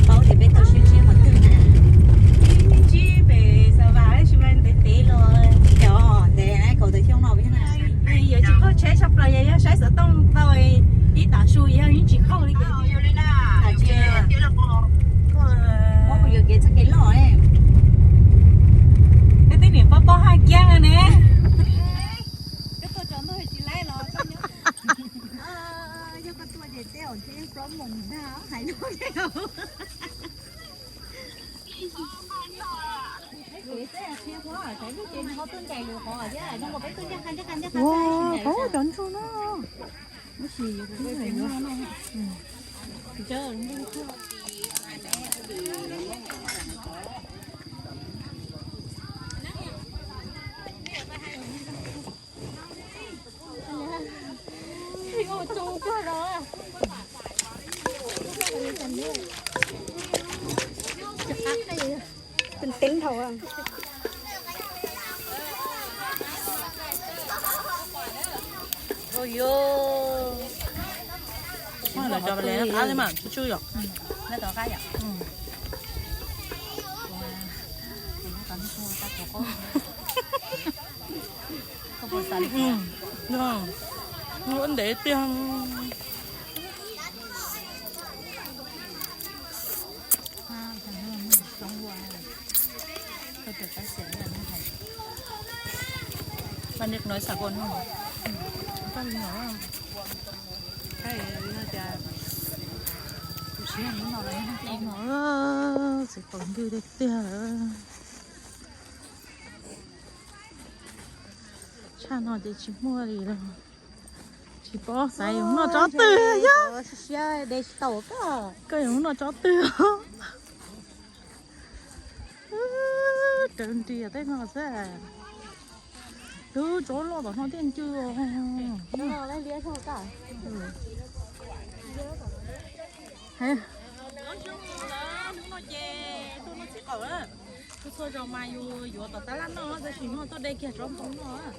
Paub tias peb tau sib ntsib qhov twg na. Sib ntsib pem Xav Vam tab sis mas ntev ntev los, cov ntev na, kaum tawm xyoo no peb na. Yuav tsis qaug tsheb tshaj plaws yog, yog saib xov tooj tau ib tav su yog yeej tsis qaug li ces. Paub mus yuav kev txoj kev loj ne. Peb twb niam poj poj haj kiab ne. Koj tuaj tsaus ntuj tsis laib los koj nyob. Yog koj tuaj ces tej zaum ntshe yeej plob moos ntag hais no. Ua, paub cov ntsuag no. Teb teb dhau. Ua, lawv cov palias qab thiab mas, tsuj tsuj yom. Ua ntev tiag. Ban nick nói xả cồn không? Tsis tau ntws tiag tiag lawm. Tshaj no ces tsis muaj li lawm. Tsis paub xav yuav noj tsob twg yog. Koj yuav noj tsob twg? Raws nrias tej no xwb. Lub tsob loj tom no thiaj ncw. Hnub no ces tuaj noj txiv qaub, tuaj txhua zaus mas yus yuav tom tab laj noj, tab sis hnub no tuaj de kiag tsob ntoo noj.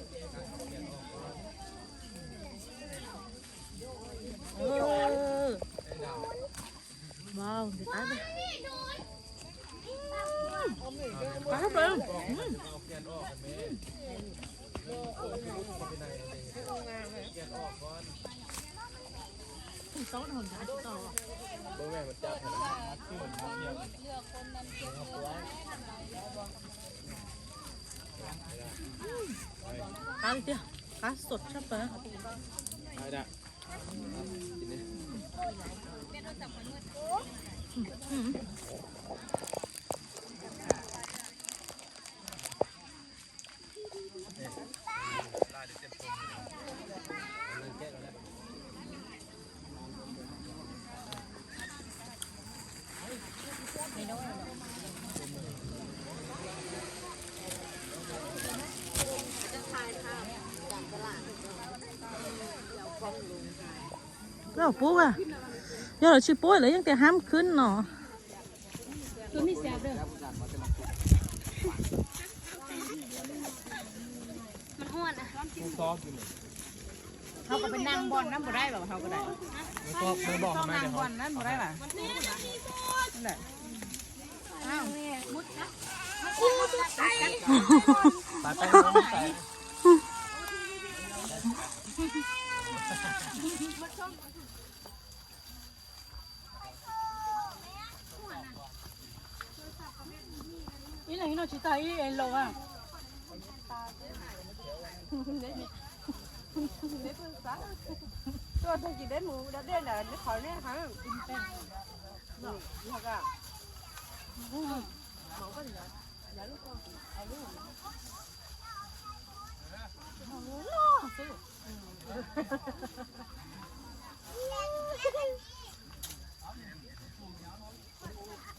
Qab plaws. Qab li tiag, qab sot tshaj plaws. Lawv pub a, yog lawv tsis pub lawv yeej tias hab khwb no. Hau kom peb naj npoj nab npau daib los hau kom daim. Naj npoj nab npau daib los. Ib leeg no tsis tag ib leeg los a. Tuaj tag kis deb mus da dej ntawm qhov nej ha.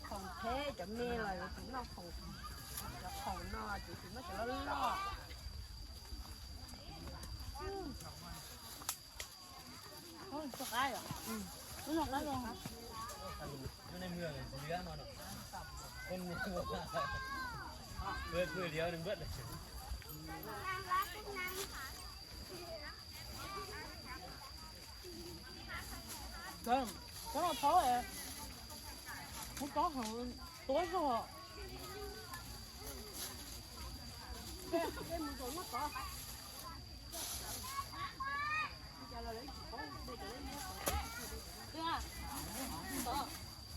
Khoom theb cov me los yuav tsum noj khoom, cov khoom no ces tsum noj cov loj loj. Cov no thaub, muab cov hauv tuab zog.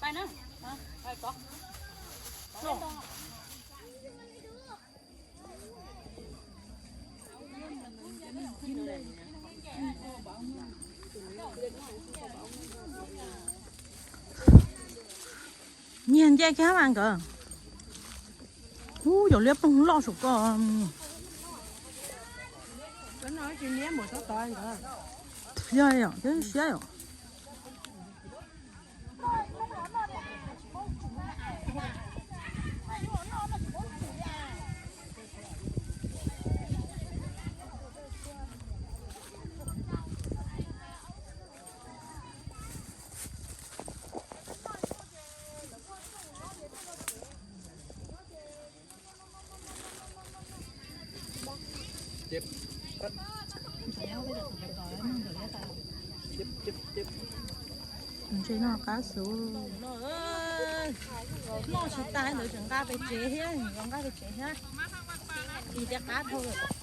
Pais na, pais tod. Nyiag nce kiag mas nkawd. Ub, cov liab ploog loj saum ko. Yog yom, twb siab yom. Ntses no qab xwb. Noj tsis tas ntawd tseem nqa pem tsev thiab, nqa pem tsev thiab. Vim tias qab dhau lawm.